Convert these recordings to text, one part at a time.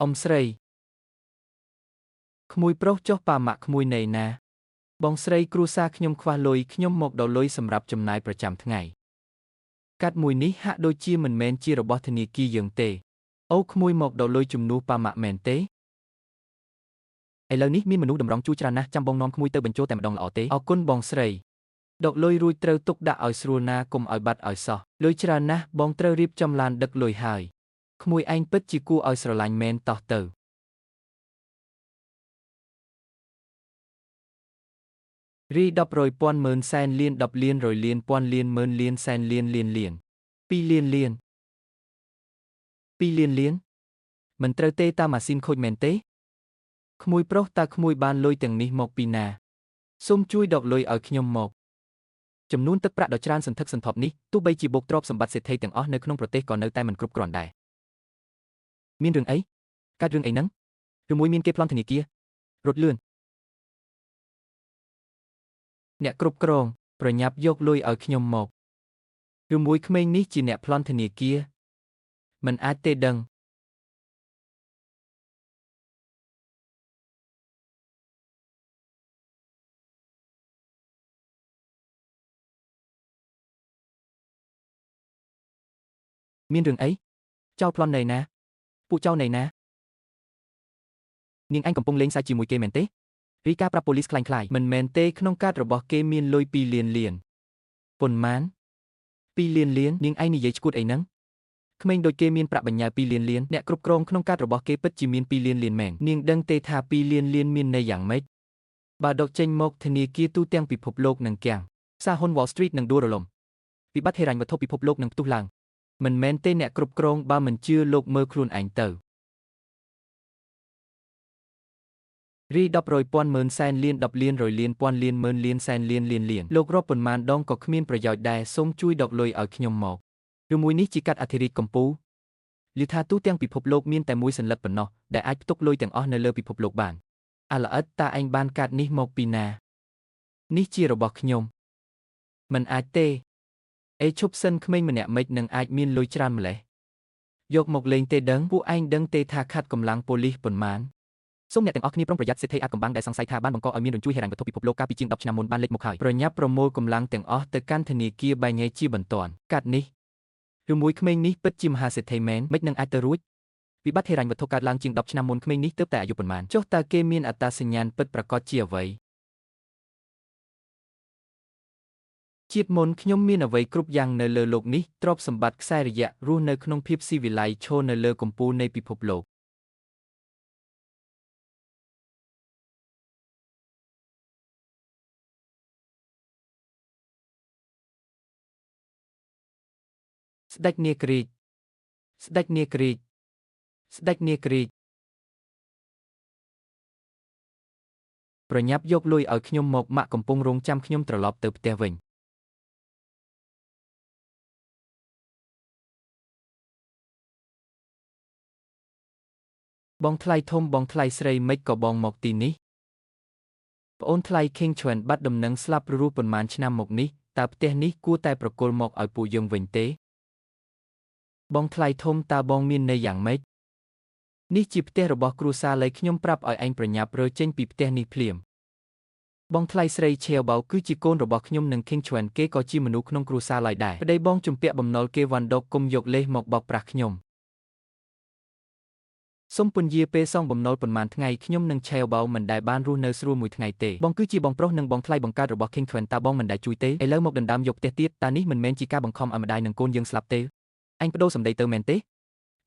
អ៊ំស្រីក្មួយប្រុសចុះប៉ាម៉ាក់ក្មួយណៃណាបងស្រីគ្រួសារខ្ញុំខ្វះលុយខ្ញុំមកដកលុយសម្រាប់ចំណាយប្រចាំថ្ងៃកាត់មួយនេះហាក់ដូចជាមិនមែនជារបស់ធនាគារយើងទេអូក្មួយមកដកលុយជំនួសប៉ាម៉ាក់មែនទេឥឡូវនេះមានមនុស្សតម្រង់ជួរច្រើនណាស់ចាំបងនាំក្មួយទៅបញ្ចូលតែម្ដងល្អទេអរគុណបងស្រីដកលុយរួចត្រូវទុកដាក់ឲ្យស្រួលណាកុំឲ្យបាត់ឲ្យសោះលុយច្រើនណាស់បងត្រូវរៀបចំឡានដឹកលុយហើយក្មួយឯងពិតជាគួរឲ្យស្រឡាញ់មែនតោះទៅរាយ10រយពាន់ម៉ឺនសែនលាន10លានរយលានពាន់លានម៉ឺនលានសែនលានលានលាន2លានលាន2លានលានមិនត្រូវទេតាមម៉ាស៊ីនខូចមែនទេក្មួយប្រុសតើក្មួយបានលុយទាំងនេះមកពីណាសូមជួយដកលុយឲ្យខ្ញុំមកចំនួនទឹកប្រាក់ដ៏ច្រើនសន្ធឹកសន្ធាប់នេះទោះបីជាបូកទ្រព្យសម្បត្តិសេដ្ឋីទាំងអស់នៅក្នុងប្រទេសក៏នៅតែមិនគ្រប់គ្រាន់ដែរមានរឿងអីកើតរឿងអីហ្នឹងឬមួយមានគេប្លន់ធនាគាររត់លឿនអ្នកគ្រប់គ្រងប្រញាប់យកលុយឲ្យខ្ញុំមកឬមួយក្មេងនេះជាអ្នកប្លន់ធនាគារមិនអាចទេដឹងមានរឿងអីចោលប្លន់នៅណាពួកចោលនៅណានាងឯងកំពុងលេងសើចជាមួយគេមែនទេរីកាប្រាប់ប៉ូលីសក្លែងក្លាយមិនមែនទេក្នុងកាតរបស់គេមានលុយ2លានលានប៉ុន្មាន2លានលាននាងឯងនិយាយឈួតអីហ្នឹងក្មេងដូចគេមានប្រាក់បញ្ញើ2លានលានអ្នកគ្រប់គ្រងក្នុងកាតរបស់គេពិតជាមាន2លានលានមែននាងដឹងទេថា2លានលានមានន័យយ៉ាងម៉េចបើដកចេញមកធនាគារទូទាំងពិភពលោកនឹងគាំងផ្សារហ៊ុន Wall Street នឹងដួលរលំវិបត្តិហិរញ្ញវត្ថុពិភពលោកនឹងផ្ទុះឡើងមិនមែនទេអ្នកគ្រប់គ្រងបើមិនជឿលោកមើលខ្លួនឯងទៅរាយ10រយពាន់ម៉ឺនសែនលាន10លានរយលានពាន់លានម៉ឺនលានសែនលានលានលានលោករាប់ប៉ុន្មានដងក៏គ្មានប្រយោជន៍ដែរសូមជួយដកលុយឲ្យខ្ញុំមកឬមួយនេះជាកាត់អធិរាជកំពូលឮថាទូទាំងពិភពលោកមានតែមួយសន្លឹកប៉ុណ្ណោះដែលអាចផ្ទុកលុយទាំងអស់នៅលើពិភពលោកបានអាល្អិតតើឯងបានកាតនេះមកពីណានេះជារបស់ខ្ញុំមិនអាចទេអេឈប់សិនក្មេងម្នាក់ម៉េចនឹងអាចមានលុយច្រើនម្លេះយកមកលេងទេដឹងពួកឯងដឹងទេថាខាត់កម្លាំងប៉ូលីសប៉ុន្មានសូមអ្នកទាំងអស់គ្នាប្រុងប្រយ័ត្នសេដ្ឋីអាចកំបាំងដែលសង្ស័យថាបានបង្កឲ្យមានរញ្ជួយហិរញ្ញវត្ថុពិភពលោកកាលពីជាង10ឆ្នាំមុនបានលេចមកហើយប្រញាប់ប្រមូលកម្លាំងទាំងអស់ទៅកាន់ធនាគារបែងែជាបន្ទាន់កាត់នេះឬមួយក្មេងនេះពិតជាមហាសេដ្ឋីមែនមិននឹងអាចទៅរួចវិបត្តិហិរញ្ញវត្ថុកើតឡើងជាង10ឆ្នាំមុនក្មេងនេះទើបតែអាយុប៉ុន្មានចុះតើគេមានអត្តសញ្ញាណពិតប្រាកដជាអ្វីជាតិមុនខ្ញុំមានអ្វីគ្រប់យ៉ាងនៅលើលោកនេះទ្រព្យសម្បត្តិខ្សែរយៈរស់នៅក្នុងភាពស៊ីវិល័យឈរនៅលើកំពូលនៃពិភពលោកស្ដេចនាគរាជស្ដេចនាគរាជស្ដេចនាគរាជប្រញាប់យកលុយឲ្យខ្ញុំមកម៉ាក់កំពុងរងចាំខ្ញុំត្រឡប់ទៅផ្ទះវិញបងថ្លៃធំបងថ្លៃស្រីម៉េចក៏បងមកទីនេះប្អូនថ្លៃខេងឈួនបាត់ដំណឹងស្លាប់រស់ប៉ុន្មានឆ្នាំមកនេះតើផ្ទះនេះគួរតែប្រគល់មកឲ្យពួកយើងវិញទេបងថ្លៃធំតើបងមានន័យយ៉ាងម៉េចនេះជាផ្ទះរបស់គ្រួសារលៃខ្ញុំប្រាប់ឲ្យឯងប្រញាប់រើចេញពីផ្ទះនេះភ្លាមបងថ្លៃស្រីឆេវបៅគឺជាកូនរបស់ខ្ញុំនិងខេងឈួនគេក៏ជាមនុស្សក្នុងគ្រួសារលៃដែរប្តីបងជំពាក់បំណុលគេវ៉ាន់ដកគុំយកលេសមកបោកប្រាស់ខ្ញុំសូមពន្យាពេលសងបំណុលប៉ុន្មានថ្ងៃខ្ញុំនិងឆេវបៅមិនដែលបានរស់នៅស្រួលមួយថ្ងៃទេបងគឺជាបងប្រុសនិងបងថ្លៃបង្កើតរបស់ខេងឈួនតើបងមិនដែលជួយទេឥឡូវមកដណ្ដើមយកផ្ទះទៀតតើនេះមិនមែនជាការបង្ខំឲ្យម្ដាយនិងកូនយើងស្លាប់ទេឯងបដូរសម្ដីទៅមែនទេ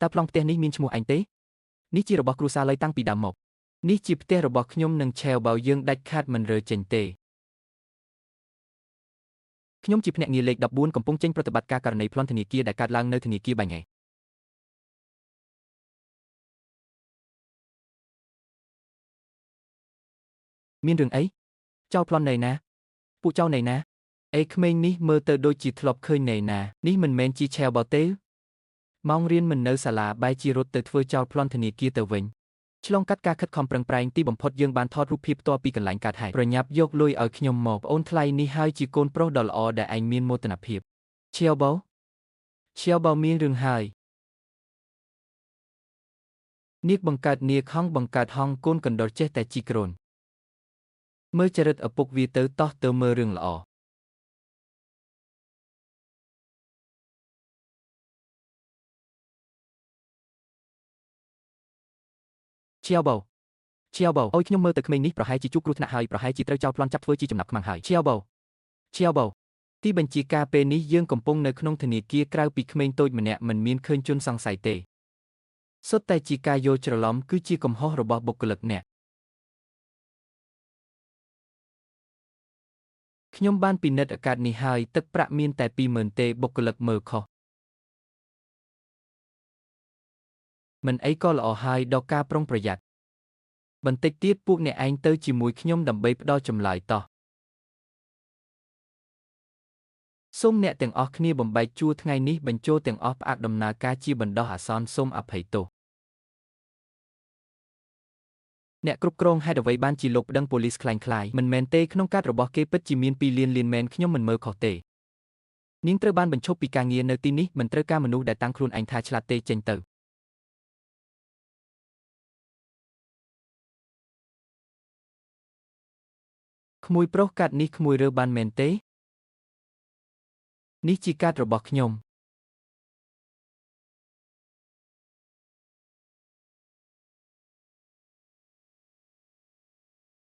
តើប្លង់ផ្ទះនេះមានឈ្មោះឯងទេនេះជារបស់គ្រួសារលៃតាំងពីដើមមកនេះជាផ្ទះរបស់ខ្ញុំនិងឆេវបៅយើងដាច់ខាតមិនរើចេញទេខ្ញុំជាភ្នាក់ងារលេខ14កំពុងចេញប្រតិបត្តិការករណីប្លន់ធនាគារដែលកើតឡើងនៅធនាគារបែងែមានរឿងអីចោលប្លន់នៅណាពួកចោលនៅណាអេក្មេងនេះមើលទៅដូចជាធ្លាប់ឃើញនៅណានេះមិនមែនជាឆេវបៅទេម៉ោងរៀនមិននៅសាលាបែរជារត់ទៅធ្វើចោលប្លន់ធនាគារទៅវិញឆ្លងកាត់ការខិតខំប្រឹងប្រែងទីបំផុតយើងបានថតរូបភាពផ្ទាល់ពីកន្លែងកើតហេតុប្រញាប់យកលុយឲ្យខ្ញុំមកប្អូនថ្លៃនេះហើយជាកូនប្រុសដ៏ល្អដែលឯងមានមោទនភាពឆេវបៅឆេវបៅមានរឿងហើយ នាគបង្កើតនាគហង្សបង្កើតហង្សកូនកណ្ដុរចេះតែជីក្រូនមើលចរិតឪពុកវាទៅតោះទៅមើលរឿងល្អឈៀវបោឈៀវបោអូយខ្ញុំមើលទៅក្មេងនេះប្រហែលជាជួបគ្រោះថ្នាក់ហើយប្រហែលជាត្រូវចោលប្លន់ចាប់ធ្វើជាចំណាប់ខ្មាំងហើយឈៀវបោឈៀវបោទីបញ្ជាការពេលនេះយើងកំពុងនៅក្នុងធនាគារក្រៅពីក្មេងតូចម្នាក់មិនមានឃើញជនសង្ស័យទេសុទ្ធតែជាការយល់ច្រឡំគឺជាកំហុសរបស់បុគ្គលិកអ្នកខ្ញុំបានពិនិត្យឱកាសនេះហើយទឹកប្រាក់មានតែ 20,000 ទេបុគ្គលិកមើលខុសមិនអីក៏ល្អហើយដល់ការប្រុងប្រយ័ត្នបន្តិចទៀតពួកអ្នកឯងទៅជាមួយខ្ញុំដើម្បីផ្ដល់ចម្លើយតោះសូមអ្នកទាំងអស់គ្នាបំបែកជួរថ្ងៃនេះបញ្ចូលទាំងអស់ផ្អាកដំណើរការជាបណ្ដោះអាសន្នសូមអភ័យទោសអ្នកគ្រប់គ្រងហេតុអ្វីបានជាលោកប្តឹងប៉ូលីសក្លែងក្លាយមិនមែនទេក្នុងកាតរបស់គេពិតជាមាន2លានលានមែនខ្ញុំមិនមើលខុសទេនាងត្រូវបានបញ្ឈប់ពីការងារនៅទីនេះមិនត្រូវការមនុស្សដែលតាំងខ្លួនឯងថាឆ្លាតទេចេញទៅក្មួយប្រុសកាតនេះក្មួយរើបានមែនទេនេះជាកាតរបស់ខ្ញុំ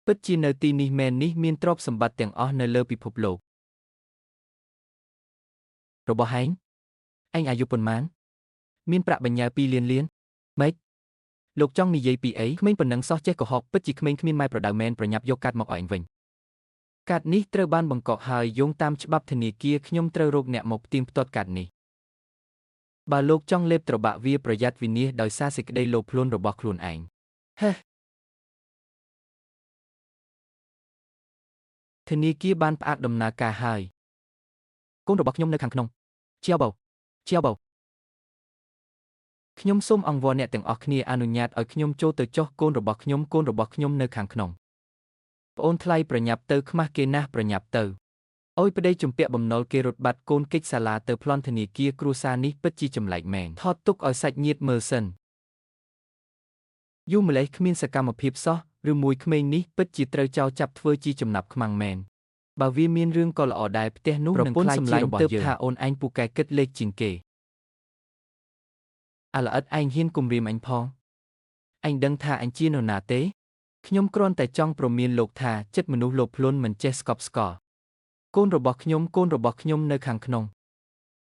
ពិតជានៅទីនេះមែននេះមានទ្រព្យសម្បត្តិទាំងអស់នៅលើពិភពលោករបស់ឯងឯងអាយុប៉ុន្មានមានប្រាក់បញ្ញើ2លានលានម៉េចលោកចង់និយាយពីអីក្មេងប៉ុណ្ណឹងសោះចេះកុហកពិតជាក្មេងគ្មានម៉ែប្រដៅមែនប្រញាប់យកកាតមកឲ្យឯងវិញកាតនេះត្រូវបានបង្កក់ហើយយោងតាមច្បាប់ធនាគារខ្ញុំត្រូវរកអ្នកមកផ្ទៀងផ្ទាត់កាតនេះបើលោកចង់លេបត្របាក់វាប្រយ័ត្នវិនាសដោយសារសេចក្តីលោភលន់របស់ខ្លួនឯងហេះធនាគារបានផ្អាកដំណើរការហើយកូនរបស់ខ្ញុំនៅខាងក្នុងឈៀវបោឈៀវបោខ្ញុំសូមអង្វរអ្នកទាំងអស់គ្នាអនុញ្ញាតឲ្យខ្ញុំចូលទៅចុះកូនរបស់ខ្ញុំកូនរបស់ខ្ញុំនៅខាងក្នុងប្អូនថ្លៃប្រញាប់ទៅខ្មាស់គេណាស់ប្រញាប់ទៅអូយប្តីជំពាក់បំណុលគេរត់បាត់កូនកិច្ចសាលាទៅប្លន់ធនាគារគ្រួសារនេះពិតជាចម្លែកមែនថតទុកឲ្យសាច់ញាតិមើលសិនយូរម្លេះគ្មានសកម្មភាពសោះឬមួយក្មេងនេះពិតជាត្រូវចោលចាប់ធ្វើជាចំណាប់ខ្មាំងមែនបើវាមានរឿងក៏ល្អដែរផ្ទះនោះនឹងក្លាយជារបស់យើងថាអូនឯងពូកែគិតលេខជាងគេអាល្អិតឯងហ៊ានគំរាមអញផងអញដឹងថាអញជានរណាទេខ្ញុំគ្រាន់តែចង់ព្រមានលោកថាចិត្តមនុស្សលោភលន់មិនចេះស្កប់ស្កល់កូនរបស់ខ្ញុំកូនរបស់ខ្ញុំនៅខាងក្នុង